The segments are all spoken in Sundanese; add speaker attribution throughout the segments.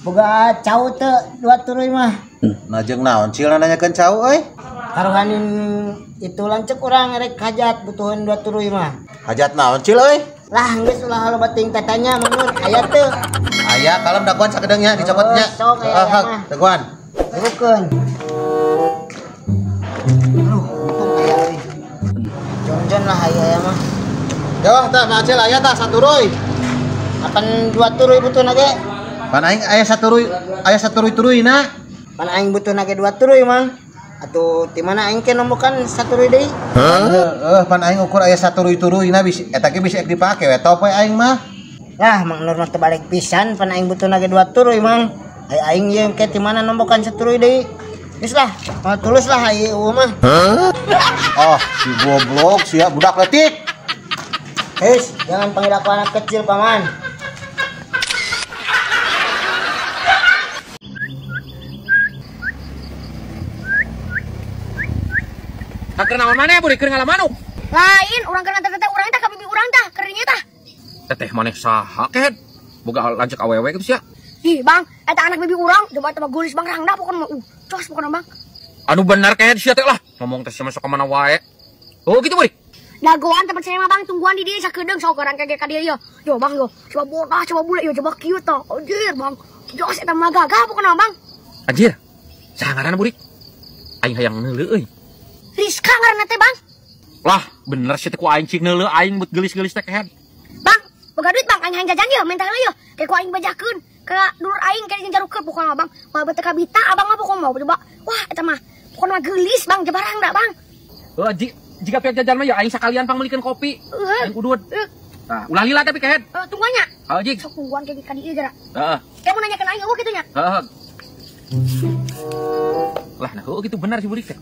Speaker 1: Boga cau teu dua turuy mah.
Speaker 2: Nah jeung naon Cil nanyakeun cau euy?
Speaker 1: Taruhanin itu lanceuk urang rek hajat butuhan dua turuy mah.
Speaker 2: Hajat naon Cil euy?
Speaker 1: Lah geus ulah loba teuing tatanya Mang Nur, aya teu?
Speaker 2: Aya kalem dagoan sakedeung nya dicokotnya.
Speaker 1: Sok aya mah.
Speaker 2: Dagoan.
Speaker 1: Bukeun. Aduh, untung aya euy. Jonjon lah aya mah.
Speaker 2: Yo tah Mang Acil aya tah saturuy.
Speaker 1: Apan dua turuy butuhna ge?
Speaker 2: Pan aing aya saturuy, aya saturuy turuyna.
Speaker 1: Pan aing butuhna ge dua turuy Mang. Atuh ti mana aing ke nombokan saturuy deui?
Speaker 2: Heeh, pan aing ukur aya saturuy turuyna bisi eta ge bisi ek dipake we top we aing mah.
Speaker 1: Lah Mang Nur mah teu balik pisan, pan aing butuhna ge dua turuy Mang. Ai aing ieu ke ti mana nombokan saturuy deui? Geus lah, moal tulus lah ai eueuh mah.
Speaker 2: Oh, si goblok sia budak leutik.
Speaker 1: Hei, jangan panggil aku anak kecil, Paman.
Speaker 3: Keur naon maneh buri keur ngalamanuk?
Speaker 4: Lain, urang keur nganter teteh urang tah ka bibi urang tah, keur dinya tah.
Speaker 3: Teteh maneh saha kehed? Boga lanceuk awewe kitu sia.
Speaker 4: Ih, Bang, eta anak bibi urang, coba eta mah geulis Bang rangda pokona mah. Cos pokona Bang.
Speaker 3: Anu bener kehed sia teh lah. Ngomong teh sia masuk ka mana wae. Oh gitu buri.
Speaker 4: Dagoan tempat saya mah Bang, tungguan di dieu sakedeung sok urang kege ka dieu yo. Yo Bang yo, coba bodoh, coba bule yo, coba kieu tah. Anjir Bang. Jos eta mah gagah pokona Bang.
Speaker 3: Anjir. Saha ngaranna burik? Aing hayang neuleuh euy.
Speaker 4: Rizka ngaranna teh Bang.
Speaker 3: Lah, bener sih teh ku aing cik neuleuh aing buat geulis-geulis teh kehed.
Speaker 4: Bang, boga duit Bang, aing hayang jajan yeuh, minta heula yeuh. Kayak ku aing bejakeun ka dulur aing kayak jeung jarukeun pokona Bang. Moal teu kabita abang mah pokona mau coba. Wah, eta mah pokona mah geulis Bang, jebarang da Bang.
Speaker 3: Heuh, jika pihak jajan mah ya aing sakalian pangmeulikeun kopi. Aing udud. Tah, ulah lila tapi kehed.
Speaker 4: Heeh, tungguan nya.
Speaker 3: Heuh, jig.
Speaker 4: Sok tungguan kayak ka dieu geura.
Speaker 3: Heeh.
Speaker 4: Kayak mau nanyakeun aing eueuh kitu nya.
Speaker 3: Heeh. Lah, nah heuh kitu bener si burik teh.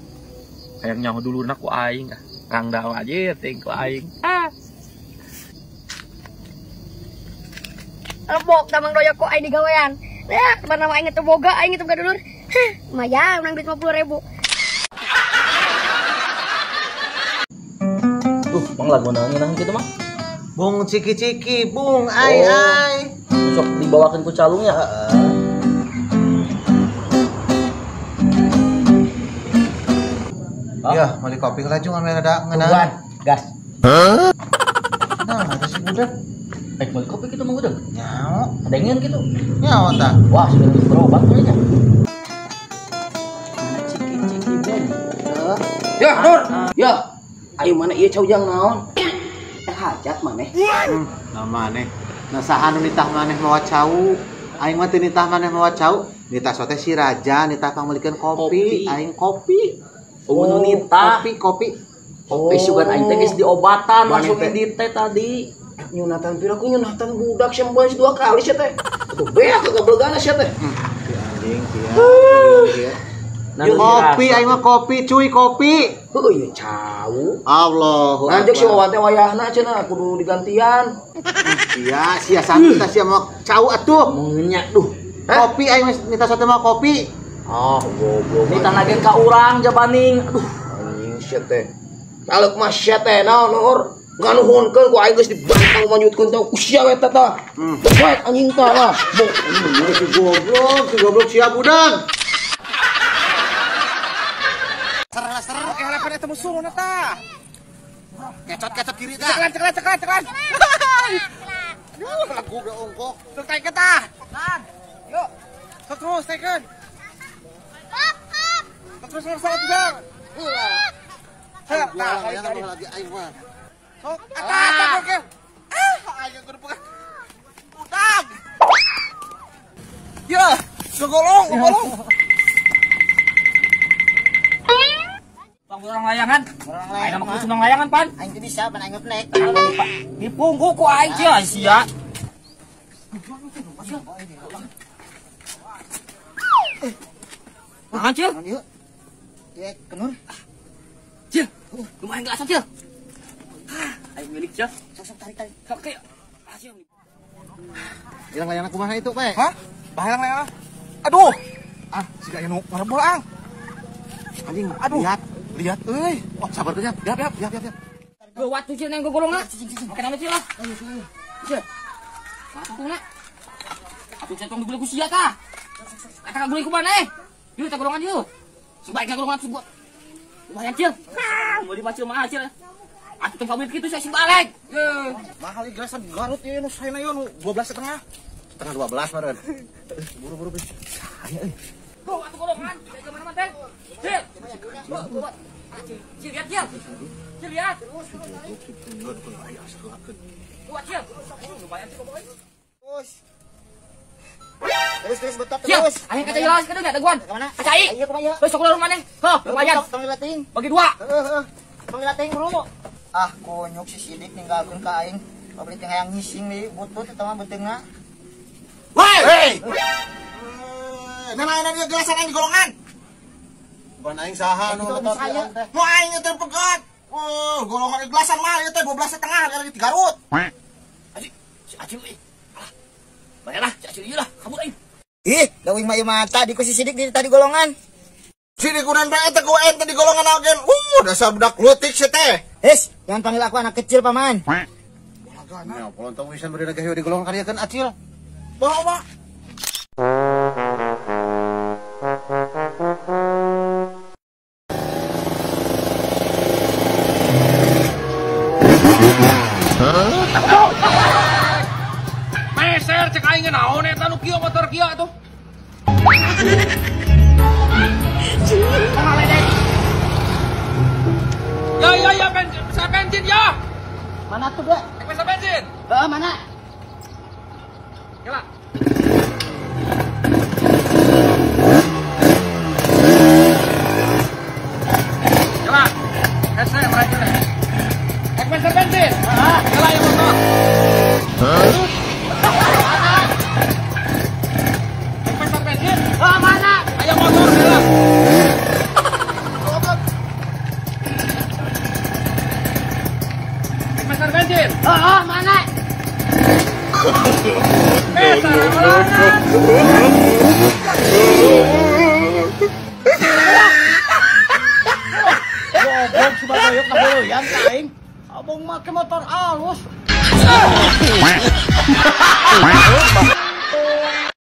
Speaker 3: Hayang nyaho dulurna ku aing ah. Rangda aja ting ku aing. Ah.
Speaker 4: Lebok tamang doyok ku aing digawean. Ya, mana aing teu boga aing teu boga dulur. Hah, lumayan menang duit 50.000.
Speaker 5: Mang lagu naon kitu mah?
Speaker 2: Bung ciki-ciki, bung ai ai.
Speaker 5: Sok dibawakeun ku calungnya.
Speaker 2: Heeh. Ya, meuli kopi heula jeung ame rada ngeunaan.
Speaker 5: Gas.
Speaker 2: Hah? Nah, ada si budak.
Speaker 5: Eh, meuli kopi kitu mah budak.
Speaker 2: Nyaho.
Speaker 5: Adengeun kitu.
Speaker 2: Nyaho tah.
Speaker 5: Wah, sudah berobat kayaknya. Mana ciki-ciki bung.
Speaker 6: Ya, Nur. Ya. Ayo mana ieu cau jang naon? Eh hajat maneh.
Speaker 2: Nah maneh. Nah saha nu nitah maneh mawa cau? Aing mah teu nitah maneh mawa cau. Nitah sote si Raja nitah pangmeulikeun kopi, aing kopi.
Speaker 5: Oh, nu nitah
Speaker 2: kopi kopi.
Speaker 5: Kopi sugan aing teh geus diobatan langsung di teh tadi.
Speaker 6: Nyunatan pira ku nyunatan budak sia bae dua kali sia teh. Atuh beak kagablegana sia teh.
Speaker 2: Si anjing sia. Kopi aing mah kopi cuy kopi.
Speaker 6: Heuh ieu cau.
Speaker 2: Allahu akbar.
Speaker 6: Lanjut si Wawan teh wayahna cenah kudu digantian.
Speaker 2: Sia sia santu tah sia mah cau atuh.
Speaker 5: Mengenyak duh.
Speaker 2: Kopi aing mah nita sote mah kopi.
Speaker 5: Oh, goblok. Nita lagi ka urang jabaning. Aduh,
Speaker 6: anjing sia teh. Talek mah sia teh naon Nur? Nganuhunkeun ku aing geus dibantang manyutkeun teh ku sia we teh tah. Poek anjing tah lah.
Speaker 2: Bok, si goblok sia budak. Ser
Speaker 3: oke harapan eta musuhna tah.
Speaker 2: Kecot-kecot kiri tah.
Speaker 3: Ceklan ceklan ceklan.
Speaker 2: Aduh, lagu ge ongkok.
Speaker 3: Sok taikeun tah. Lan. Yuk. Sok terus taikeun. Terus terus terus terus.
Speaker 2: Nah, lagi aing mah.
Speaker 3: Sok, atah oke. Ah, aing kudu pegang. Udang. Ya, gogolong, gogolong. Bang orang layangan. Aing mah kudu layangan, Pan.
Speaker 1: Aing teu bisa, pan aing naik.
Speaker 3: Di punggung ku aing sia sia. Tangan, Cil.
Speaker 1: Ya, kenur.
Speaker 3: Cil, lumayan gelasan, Cil. Ayo milik, Cil.
Speaker 1: Sok-sok tarik-tarik.
Speaker 3: Sok kayak.
Speaker 2: Hilang layangan kumaha itu, Pak?
Speaker 3: Hah? Bahayang layangan. Aduh. Ah, siga anu ngarebol, Ang.
Speaker 2: Anjing,
Speaker 3: aduh.
Speaker 2: Lihat,
Speaker 3: lihat euy.
Speaker 2: Oh, sabar tuh, Yap. Yap, yap, yap, yap.
Speaker 3: Gawat tuh, Cil, nang gogolongna. Make nama Cil lah. Cil. Atuh na. Atuh centong dibeli ku sia tah.
Speaker 5: Eta kaguling ku maneh. Yeuh teh golongan yeuh. Sebaik golongan sebuah. Lumayan cil. Mau dibacil mah cil. Atuh teu pamit kitu saya si balik.
Speaker 2: Mahal gelasan Garut ieu nu saena ieu nu 12,5. Setengah 12 meureun. Buru-buru geus. Aya euy.
Speaker 5: Tuh atuh golongan, ke mana teh? Cil. Cil lihat cil. Cil lihat. Tuh cil. Lumayan cil pokoknya.
Speaker 1: Terus. Terus betok terus.
Speaker 5: Ayo kaca jelas kada enggak daguan.
Speaker 1: Kemana?
Speaker 5: Kaca ai.
Speaker 1: Iya kumaha ieu?
Speaker 5: Heuh sok keluar maneh. Heuh, lumayan.
Speaker 1: Tong dilatih.
Speaker 5: Bagi dua.
Speaker 1: Heeh, tong dilatih bro. Ah, konyok si Sidik ninggalkeun ka aing. Pabrik teh hayang ngising deui butut eta mah beuteungna.
Speaker 2: Woi! Hei! Nanaonan ieu gelasan aing di golongan. Bukan aing saha nu motor teh. Nu aing teh pegat. Oh, golongan gelasan mah ieu teh 12,5 harga di Garut.
Speaker 5: Aji, si Acil euy. Alah. Bayalah, si Acil ieu lah, kabur aing.
Speaker 1: Ih, da uing mah ieu mata di ku si Sidik di tadi golongan.
Speaker 2: Sidik kunan bae teh ku aing teh di golongan agen. Dasar budak leutik si teh.
Speaker 1: His, jangan panggil aku anak kecil, Paman.
Speaker 2: Ya, polontong pisan beureun gaheu di golongan ka dieu Acil. Bawa.
Speaker 3: Meser cek aing naon eta nu kieu motor kieu atuh. Ya ya ya bensin ya.
Speaker 1: Mana tuh, Bro?
Speaker 3: Bisa bensin.
Speaker 1: Heeh, mana?
Speaker 3: Kela. Kela. Hese mereka. Ek bensin. Heeh, kela ya motor. Hah? Ek bensin.
Speaker 5: Heeh, mana?
Speaker 3: Ayo motor kela. Bensin.
Speaker 5: Oh, mana?
Speaker 1: Goblok si Bagoyok kabeuleuyan ka aing. Abong make motor alus.